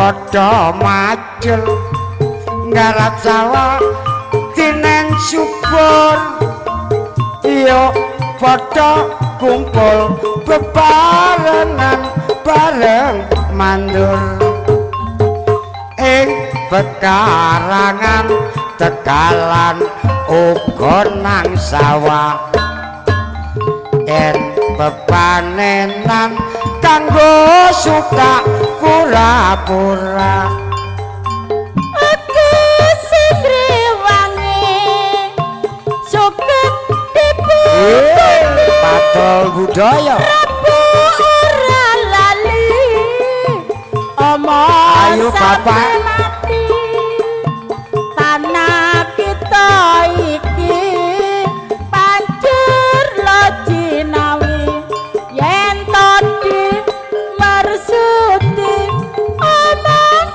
padha macul nggarap sawah tinen subur. Yo padha kumpul bebarengan bareng mandur ing pekarangan tegalan uga nang sawah. Yen bepanenan kanggo suka pura-pura. Aku sing ngrewangi suket tipu Patol budaya Rabu ora lali omong Ayo, sampe Bapak. mati. Tanah kita iki pancur lo jinawi yen to di mersuti omong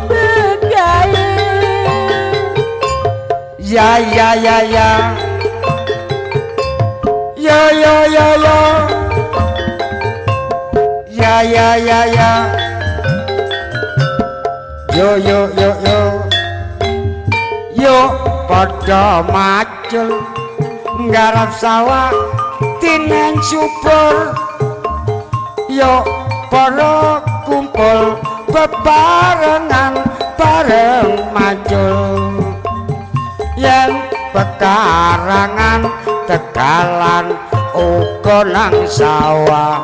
begawe. Ya ya ya ya. Yo yo yo yo. Ya ya ya ya. Yo yo yo yo. Yo padha macul nggarap sawah tinen subur. Yo para kumpul bebarengan bareng macul. Yen pekarangan tegalan uga nang sawah.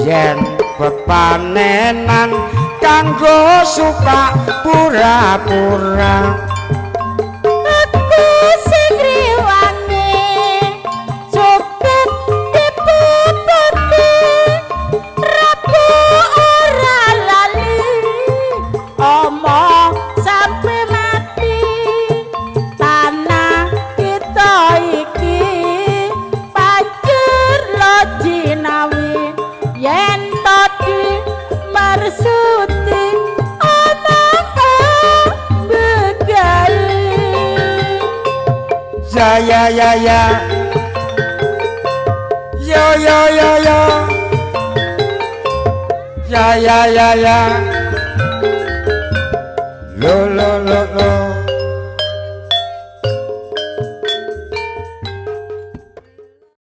Yen bepanenan kanggo suka pura-pura. Aku sing ngrewangi suket dipututi Rabu ora lali omong sampe mati. Tanah kita iki pancur lo jinawi yen to di mersuti omong begawe. Ya ya ya ya. Yo yo yo yo. Ya ya ya ya.